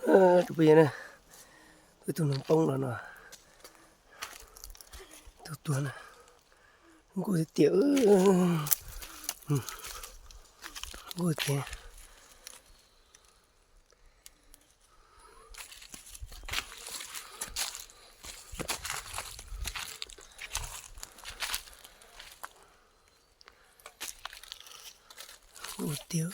Tus phooj ywg na, tus tus noog poob los no, tus tuag na, nkuj tiag tiag, nkuj tiag. Ua tiag.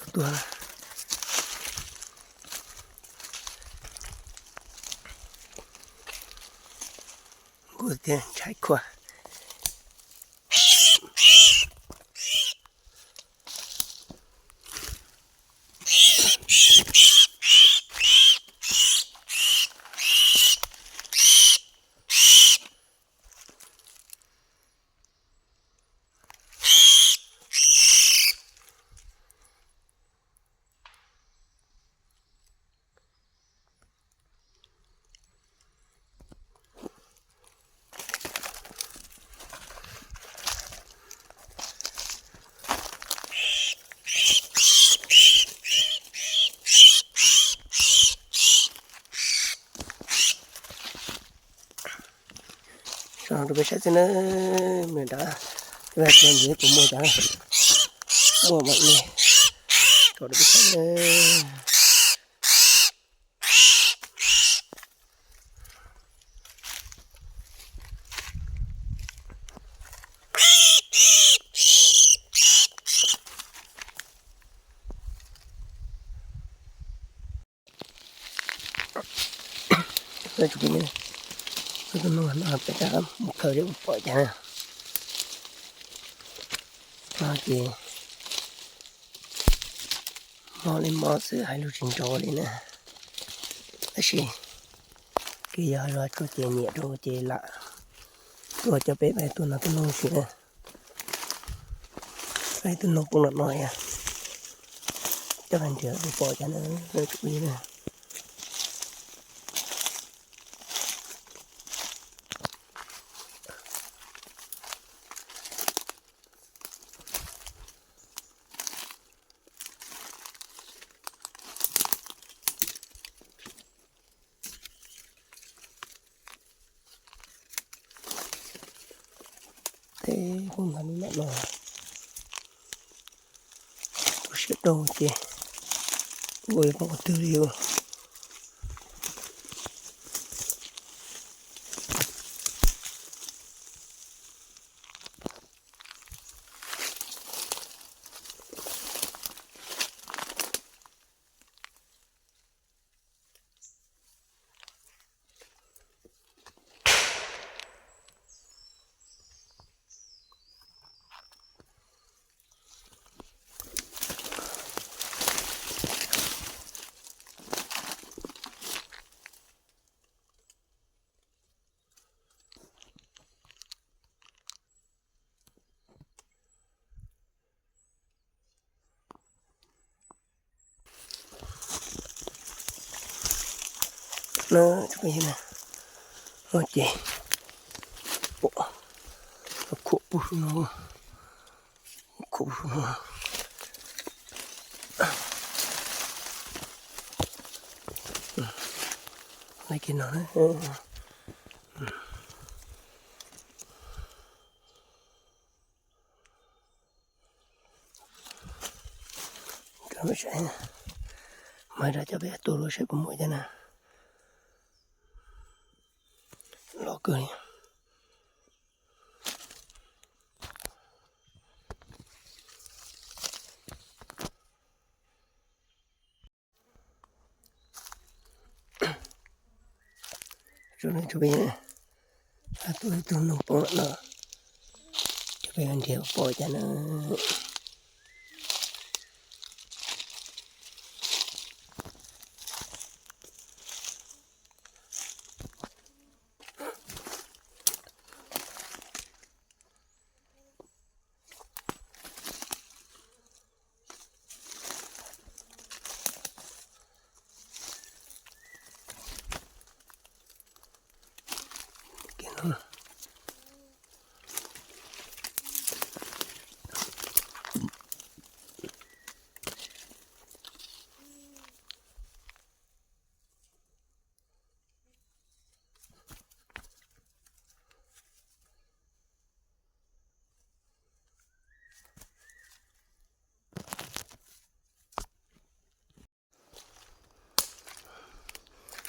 Tuag tuag. Nkuj tiag, ntshai khuaj. Rau peb saib xwb na, me nrad, peb ntsia puas muaj cov, muaj mam li rau peb saib na. Tus no peb rov mus khaws seb puas pom cas na. No ces mob li mob xwb, hais lus tsis nrov li na. Tab sis kev yog los tsuag ces nyiam rau ces lam tuaj coj peb pais tuaj no tuaj noog sim na. Peb tuaj noog poob no no, coj pais nrhiav puas pom cas na, tsum li na. Teb poob ntawm lub lam no, tu siab rau ces ua yuav pom qhov twg li os. No, no ces pom khuam puag no, khuam puag no. Nai kiag no. Mas rau cov peb tuaj lub saib puas muaj cov na. Los kawg li. Tso peb, tuaj ib tug noog poob no, coj peb nrhiav pom cas na.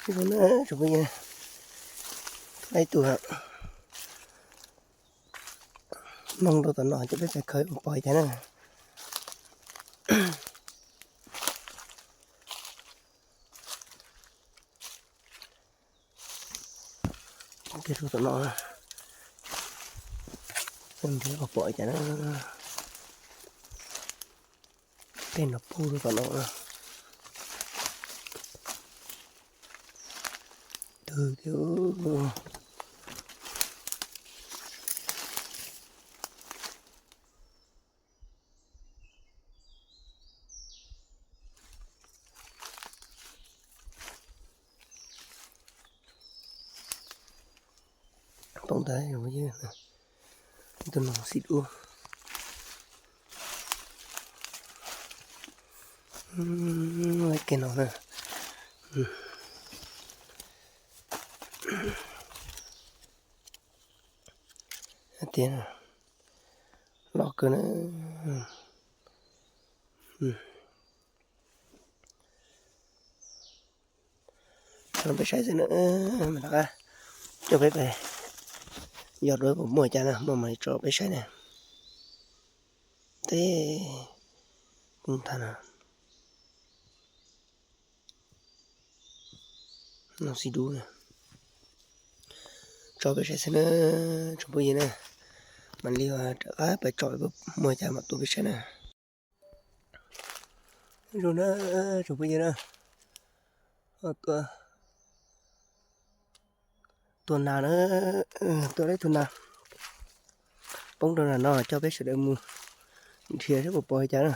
Zoo na, tsoom phooj ywg, ib tug noog rau tom no, coj peb pais khaws ua pov cas na. Kiag rau tom no, nrhiav ua pov cas na. Tej no pug rau tom no. Twg thiab. Tau ntawd, tus no xib dub. Kiag no na. Tias loj kawg na. Tso peb saib xwb na, mam rov qab coj peb pais yos dua puas muaj cas na, muaj mam li tso peb saib na. Teb, poob ntag na. No xib dub na. Tso peb saib xwb na, tsoom phooj ywg na. Mam li rov qab pais tso muaj cas mam tuaj peb saib na. Zoo na, tsoom phooj ywg na. Tua nas na, tua ib tug nas poob rau nram no, coj peb sawv daws mus nrhiav seb puas pom li cas na.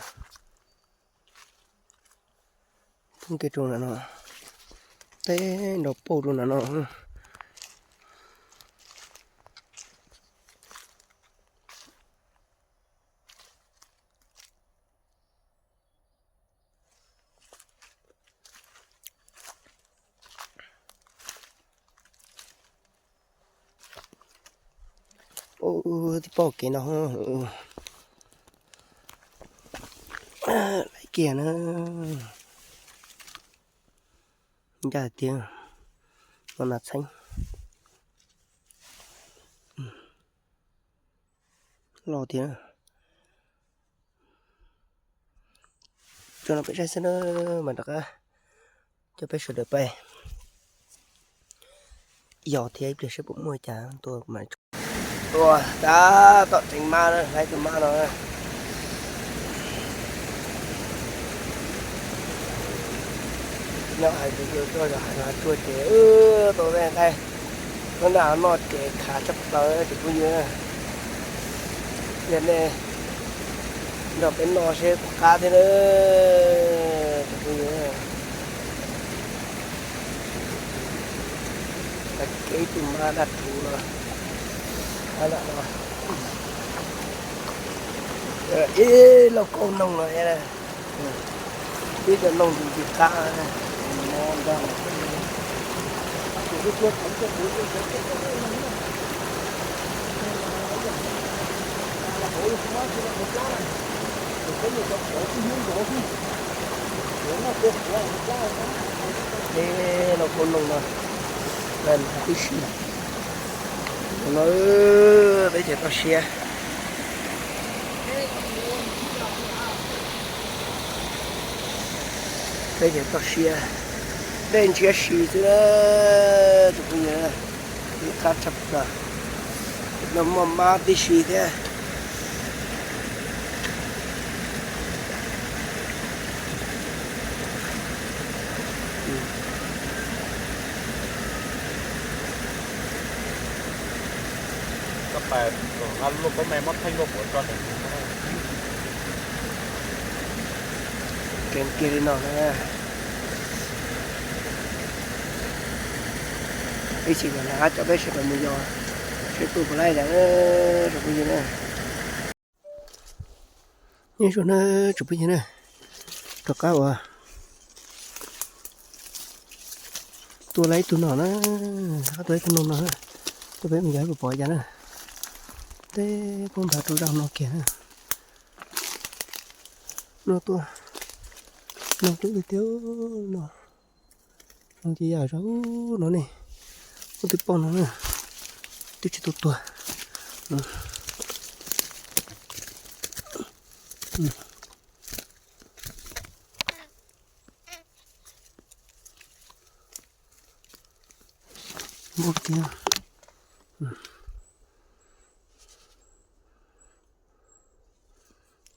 Poob kiag rau nram no, teb nrov pauj rau nram no. Ub, tib pob kev no laiv kiag na. Ncaj tiag, no nas txheeb loj tiag. Tso no peb saib xwb na, mas rov qab coj peb sawv daws pais yos thiab ib pliag seb puas muaj cas tua mas. Tua tab tom tseev mab na, laib tus mab no. Nyob hais tias tuaj zov hav zoov hav tsuag ces tau tej nqaij, noj noj ces khav tshaj plaws tsoom phooj ywg. Yog nej nrog peb noj seb puas qab thiab na tsoom phooj ywg. Kev tus mab daj rhuv no, ib lauj kaub noog no, ib cov noog ntws ntws qab. Ib lauj kaub noog no, tib si no peb ces toj siab. Peb ces toj siab, dej ntshiab si xwb na tsoom phooj ywg, qab tshaj plaws, no muaj mab tib si thiab. Keev kiag li no na. Ib chim no rov qab coj peb sawv daws mus yos seb tuaj puas laib cas tsoom phooj ywg na. Nyob zoo na tsoom phooj ywg na, rov qab uas tua laib ib tug no na, rov qab tua ib tug noog no na, coj peb mus yos seb puas pom cas na. Teb poob nthav rau zaj no kiag na. No tua noog coob tiag tiag no. Ntsia yam zog no ne, ub twb poj no na, twb tsis tau tuag. Npau tiag.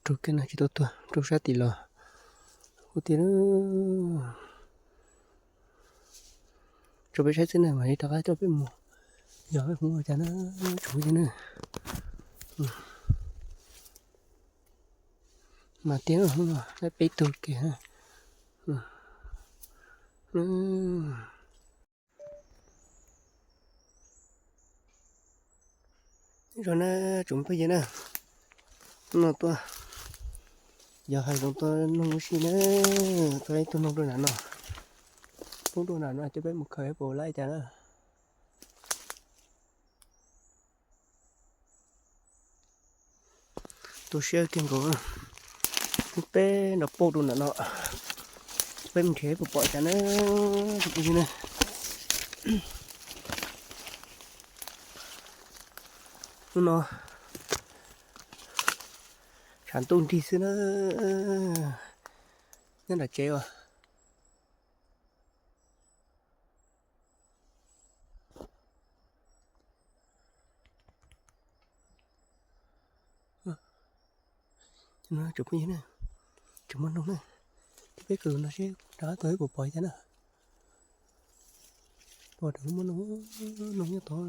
Rau kiag no tsis tau tuag, rau sab tim los. Ub tiag. Tso peb saib xwb na, mam li rov qab coj peb mus yos peb hmoob ua cas na, tsoom phooj ywg na. Mas tiag, peb tug kiag. Zoo na tsoom phooj ywg na, no tuaj yos hav zoov tuaj noog ua si na, tuaj ib tug noog rau nram no, poob rau nram no coj peb mus khaws pom lawm cas na. Tu siab kiag nkaus, peb nrov pauj rau nram no, peb mus nrhiav puas pom cas na, tsoom phooj ywg na. Hnub no tshav ntuj nrig xwb na, nyob nram tsev os. Tsoom phooj ywg na, tseem muaj noog na, peb khaws no seb rov qab tuaj pom pom cas na. Pom rau muaj noog, noog nyob tod.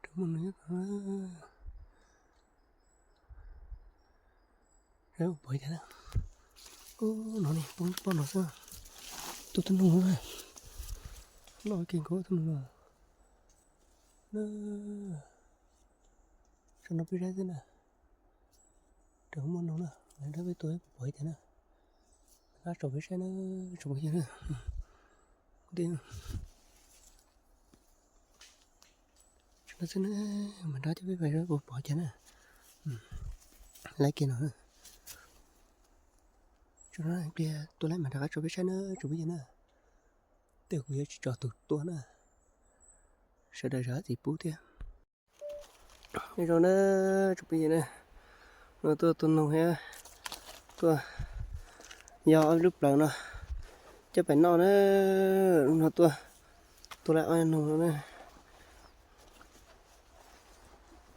Rau muaj noog nyob tod. Pom cas na. Ub no ne, poob poj no xwb. Tuaj tus noog na, loj kawg nkaus tus noog no. Saum no peb saib xwb na. Rau muaj noog na, rau peb tuaj pom cas na. Rov qab tso peb saib na, tsoom phooj ywg na. Tsoom no xwb na, mam rov coj peb pais puas pom cas na. Lawv kiag no. Tsoom no pliag tuaj lawm mam rov qab tso peb saib na, tsoom phooj ywg na. Tej kuv yuav tsis tso tus tuaj na. Sawv daws zam txim pub thiab. Nyob zoo na, tsoom phooj ywg na, no tuaj tus noog thiab, tuaj yog ob lub plawv no coj pais noj na. No tuaj, tuaj lawm ob noog no na.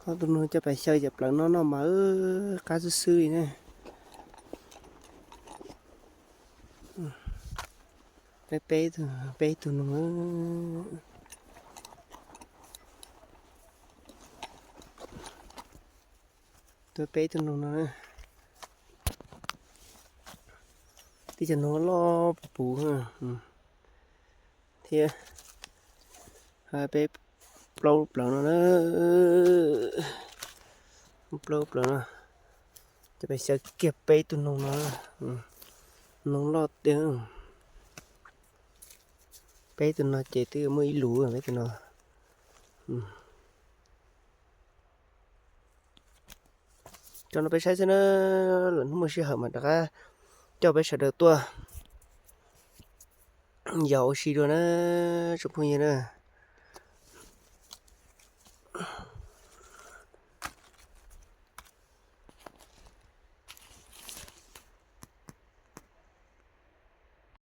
Ob tug noog coj pais xyaw cov plawv no noj mas qab xwb xwb li na. Peb, peb tug noog, tuaj peb tug noog no. Tib cov noog loj puv puv thiab. Peb plaub plawv no na, plaub plawv no, coj pais xyaw kiag peb tug noog no, noog loj tiag. Peb tug no ces twb muaj ib lub peb tug no. Tso no peb saib xwb na, lwm hnub muaj sij hawm mas rov qab coj peb sawv daws tuaj yos ua si dua na, tsoom phooj ywg na.